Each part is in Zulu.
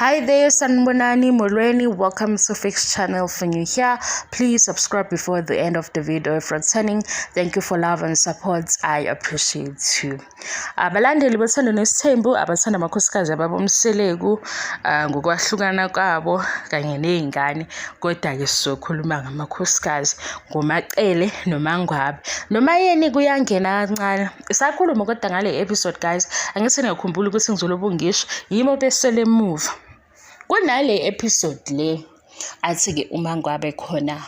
Hi there, Sanibonani Molweni. Welcome to Fix Channel. For new here, please subscribe before the end of the video. If returning, thank you for love and support. I appreciate you. Abalandeli boThando Nesithembu, abathanda amakhosikazi ababoMseleku ngokwahlukana kwabo kanye ney'ngane, kodwa-ke sizokhuluma ngamakhosikazi ngoMaCele noMaNgwabe. NoMaYeni kuyangena kancane. Sakhuluma kodwa ngale episode guys, angithi niyakhumbula ukuthi ngizolobu ngisho yimi obesele emuva. Kunale episode le athi-ke uMaNgwabe khona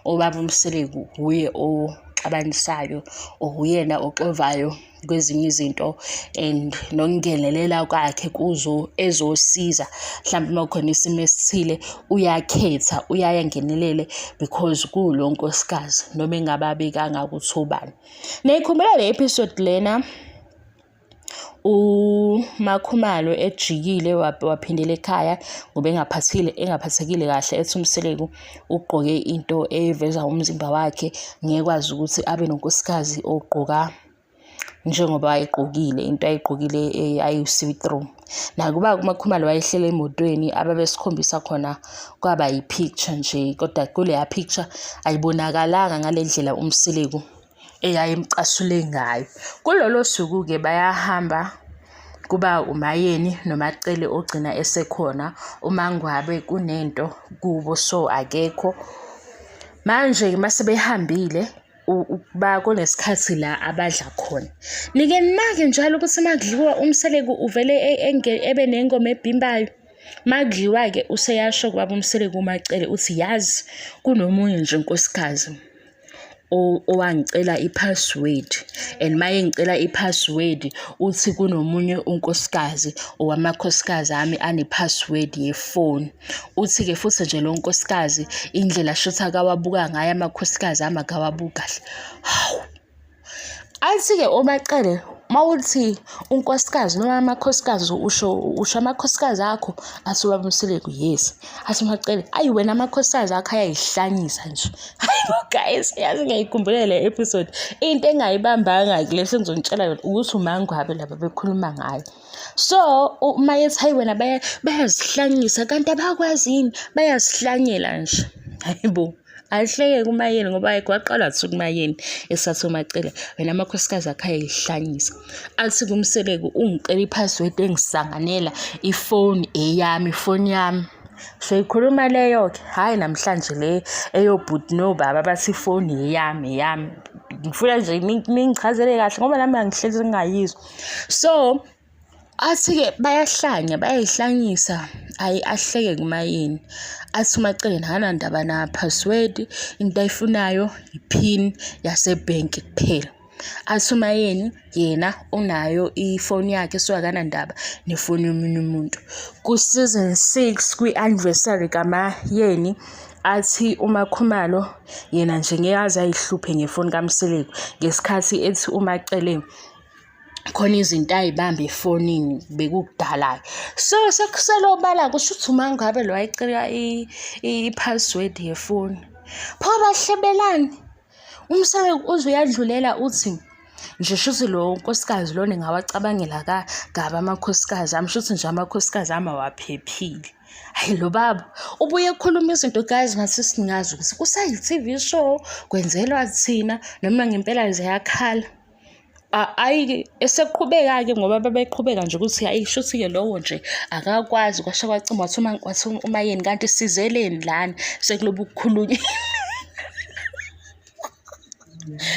ubaba uMseleku wuye oxabanisayo or uyena oxovayo kwezinye izinto and nokungenelela kwakhe kuzo ezosiza mhlawumbe uma kukhona isimo esithile uyakhetha uyaye angenelele because kulo nkosikazi noma engabe abekanga ukuthi ubani. Niyikhumbula le episode lena uMaKhumalo ejikile waphindela ekhaya ngoba engaphathile engaphathekile kahle ethi uMseleku ugqoke into eveza umzimba wakhe ngeke kwazi ukuthi abe nonkosikazi ogqoka njengoba wayegqokile into ayigqokile ayi-see through. Nakuba uMaKhumalo wayehlele emotweni ababesikhombisa khona kwaba yi-picture nje kodwa kuleya picture ayibonakalanga ngale ndlela uMseleku eyayimcasule ngayo. Kulolo suku-ke bayahamba kuba uMaYeni noMaCele ogcina esekhona, uMaNgwabe kunento kubo so akekho. Manje-ke uma sebehambile kunesikhathi la abadla khona. Nike ninake njalo ukuthi uma kudliwa uMseleku uvele ebe nengoma ebhimbayo. Uma kudliwa-ke useyasho kubaba uMseleku uMaCele uthi yazi kunomunye nje unkosikazi owangicela i-password and uma engicela i-password uthi kunomunye unkosikazi owamakhosikazi ami ane-password yefoni. Uthi-ke futhi nje lo nkosikazi indlela shuthi akawabuka ngayo amakhosikazi ami akawabuki kahle. Hawu! Athi-ke uMaCele mawuthi unkosikazi noma amakhosikazi usho usho amakhosikazi akho athi ubaba uMseleku yes athi uMaCele ayi wena amakhosikazi akho ayayihlanyisa nje hayibo guys yazi ngiyayikhumbula le episode into engayibambanga kule sengizonitshela yona ukuthi uMaNgwabe laba bekhuluma ngayo so uma yethi hayi wena bayazihlanyisa kanti abakwazi yini bayazihlanyela nje hayibo Ahleke kuMayeni ngoba waqala wathi kuMayeni esathi uMaCele wena amakhosikazi akhe ayihlanyisa. Athi kuMseleku ungicela i-password engisanganela ifoni eyami ifoni yami. Soyikhuluma leyo-ke hhayi namhlanje le eyobhuti nobaba bathi ifoni eyami eyami. Ngifuna nje ningichazele kahle ngoba nami angihlezi ngingayizwa. So Athi-ke bayahlanya bayayihlanyisa, hhayi ahleke kuMayeni. Athi uMaCele akanandaba na-password, into ayifunayo i-pin yasebhenki kuphela. Athi uMayeni yena unayo ifoni yakhe so akanandaba nefoni yomunye umuntu. Ku-season 6 kwi-anniversary kaMayeni athi uMaKhumalo yena nje ngeke aze ayihluphe ngefoni kaMseleku ngesikhathi ethi uMaCele khona izinto ay'bamba efonini bekukudala-ke. So sekuselobala kusho ukuthi uma ngabe lo wayecela i-password yefoni. Pho bahlebelani? UMseleku uze uyadlulela uthi nje shuthi lo nkosikazi lona engawacabangela kabi amakhosikazi ami, shuthi nje amakhosikazi ami awaphephile. Hhayi lo baba ubuye ekhuluma izinto guys ngathi singazi ukuthi kusayi-T_V show, kwenzelwa thina noma ngempela ziyakhala. Ayi-ke eseqhubeka-ke ngoba babeqhubeka nje ukuthi hhayi shuthi-ke lowo nje akakwazi kwasha kwacima wathi uma wathi uMayeni kanti sizeleni lana sekulobu kukhulunywa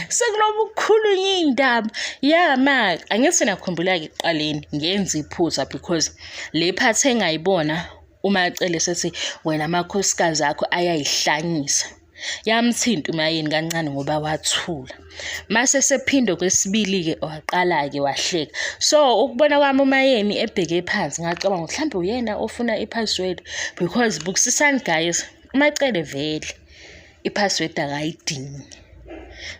sekulobu kukhulunywa iy'ndaba ya ma angithi nakhumbula-ke ekuqaleni ngenza iphutha because le phathi engayibona uMaCele sethi wena amakhosikazi akho ayayihlanyisa. Yamthinta uMayeni kancane ngoba wathula. Mase sephinde kwesibili-ke waqala-ke wahleka. So ukubona kwami uMayeni ebheke phansi ngacabanga ukuthi mhlawumbe uyena ofuna i-password because bukisisani guys, uMaCele vele i-password akayidingi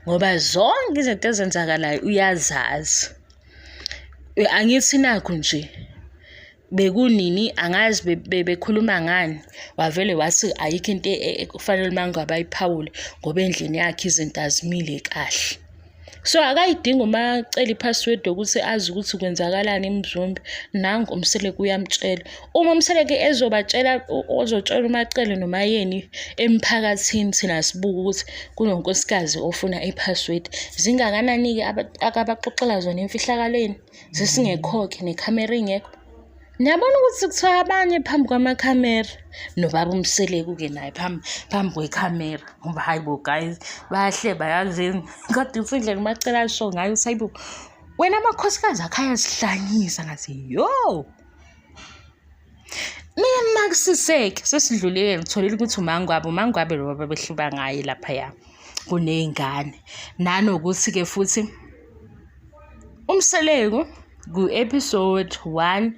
ngoba zonke izinto ezenzakalayo uyazazi. Angithi nakhu nje Bekunini angazi bebekhuluma ngani wavele wathi ayikho into ekufanele uma ngabe ayiphawule ngoba endlini yakhe izinto azimile kahle. So akayidingi uMaCele i-password yokuthi azi ukuthi kwenzakalani eMzumbe. Nangu uMseleku uyamtshela. Uma uMseleku ezobatshela ozotshela uMaCele noMaYeni emphakathini thina sibuke ukuthi kunonkosikazi ofuna i-password. Zingakanani-ke akabaxoxela zona emfihlakalweni sesingekho-ke nekhamera ingekho. Niyabona ukuthi kuthiwa abanye phambi kwamakhamera nobaba uMseleku-ke naye phambi phambi kwekhamera ngoba hhayi bo guys bayahleba yazini kodwa uthi indlela uMaCele asho ngayo ukuthi hayi bo wena amakhosikazi akho ayazihlanyisa ngathi yo. Niyanakisiseke sesidlulile ngitholile ukuthi uMangwabe uMangwabe lo babehluba ngaye laphaya kuney'ngane nanokuthi-ke futhi uMseleku ku-episode 1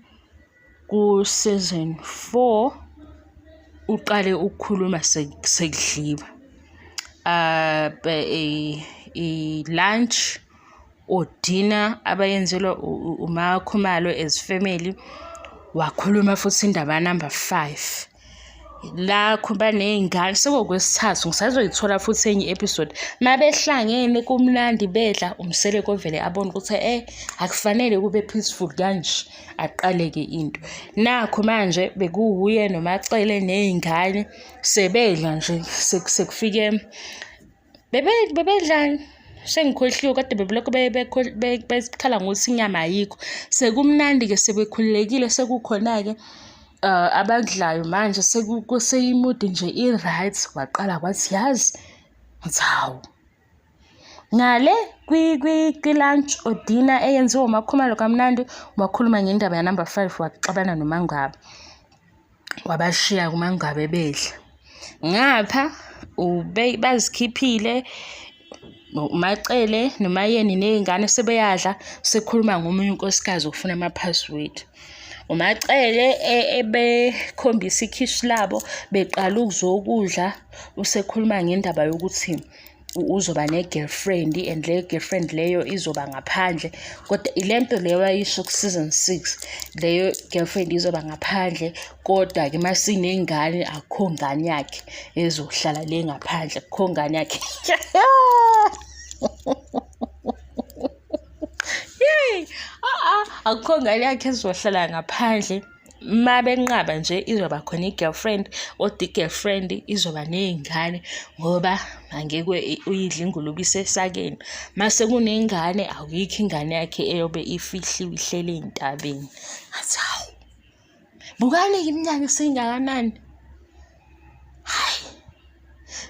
ku-season 4 uqale ukukhuluma sekudliwa i-lunch or dinner abayenzelwa uMaKhumalo as family wakhuluma futhi indaba number 5 la baney'ngane sekukwesithathu ngisazoyithola futhi enye i-episode mabehlangene kumnandi bedla uMseleku ovele abone ukuthi eh akufanele kube peaceful kanje aqaleke into nakho manje bekuwuye noMaCele ney'ngane sebedla nje sekufike Bebedlani? Sengikhohliwe kade bebelokhu bekhala ngokuthi inyama ayikho. Sekumnandi-ke sebekhululekile sekukhona-ke abakudlayo manje seyimudi nje i-right. Waqala kwathi yazi, ngithi hawu. Ngale kwi-lunch or dinner eyenziwa uMaKhumalo kamnandi, wakhuluma ngendaba ya-number 5 waxabana noMaNgwabe. Wabashiya kuMaNgwabe bedla. Ngapha bazikhiphile uMaCele noMaYeni ney'ngane sebeyadla sekhuluma ngomunye unkosikazi ofuna ama-password. UMaCele ebekhombisa ikhishi labo beqala ukuzokudla usekhuluma ngendaba yokuthi uzoba ne-girlfriend and leyo girlfriend leyo izoba ngaphandle kodwa ile nto leyo wayisho ku-season 6 leyo girlfriend izoba ngaphandle kodwa-ke uma sinengane akukho ngane yakhe ezohlala le ngaphandle akukho ngane yakhe. Yey, akukho ngane yakhe ezohlala ngaphandle. Uma benqaba nje izoba khona i-girlfriend, kodwa i-girlfriend izoba ney'ngane ngoba angeke uyidle ingulube isesakeni. Mase kunengane akuyikho ingane yakhe eyobe ifihliwe ihleli ey'ntabeni. Ngathi hawu, bukani-ke iminyaka isingakanani. Hhayi,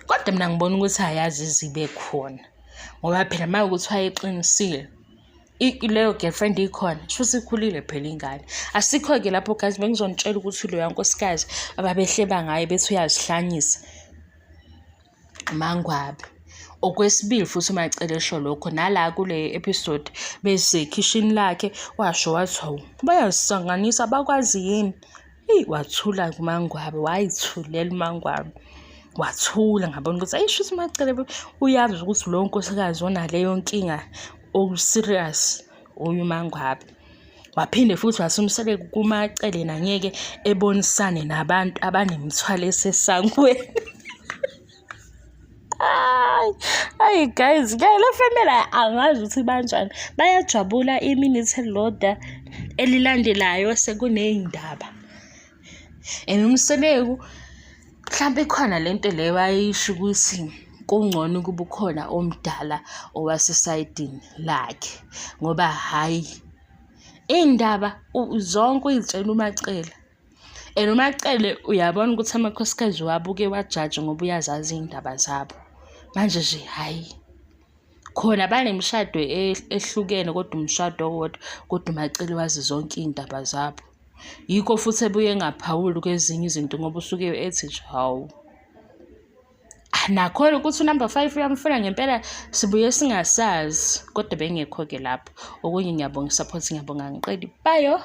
kodwa mina ngibona ukuthi ayazi izibe khona ngoba phela uma kuwukuthi wayeqinisile leyo girlfriend ikhona shuthi ikhulile phela ingane. Asikho-ke lapho guys, bengizonitshela ukuthi loya nkosikazi ababehleba ngaye bethi uyazihlanyisa uMaNgwabe. Okwesibili futhi uMaCele esho lokho nala kule episode besekhishini lakhe washo wathi hawu bayazisanganisa bakwazi yini. Eyi wathula-ke uMaNgwabe, wayithulela uMaNgwabe. Wathula ngabona ukuthi ayi shuthi uMaCele uyazi ukuthi lowo nkosikazi onaleyo nkinga oku-serious uye uMaNgwabe. Waphinde futhi wathi kuMaCele yena ngeke ebonisane nabantu abanemithwalo esesangweni. Hayi, hayi guys, ke le family angazi ukuthi banjani. Bayajabula iminute elilodwa elilandelayo sekuney'ndaba. And uMseleku mhlampe ikhona lento le wayisho ukuthi kungcono ukuba ukhona omdala owasesayidini lakhe ngoba hhayi iy'ndaba zonke uy'tshela uMaCele. And uMaCele uyabona ukuthi amakhosikazi wabo uke wajaja ngoba uyazazi iy'ndaba zabo. Manje nje hhayi, khona banemishado ehlukene kodwa umshado owodwa, kodwa uMaCele wazi zonke iy'ndaba zabo. Yikho futhi ebuye engaphawuli kwezinye izinto ngoba usuke ethi nje hawu. Nakhona ukuthi unumber 5 uyamfuna ngempela sibuye singasazi kodwa bengekho-ke lapho. Okunye ngiyabonga i-support, ngiyabonga angiqedi. Bye.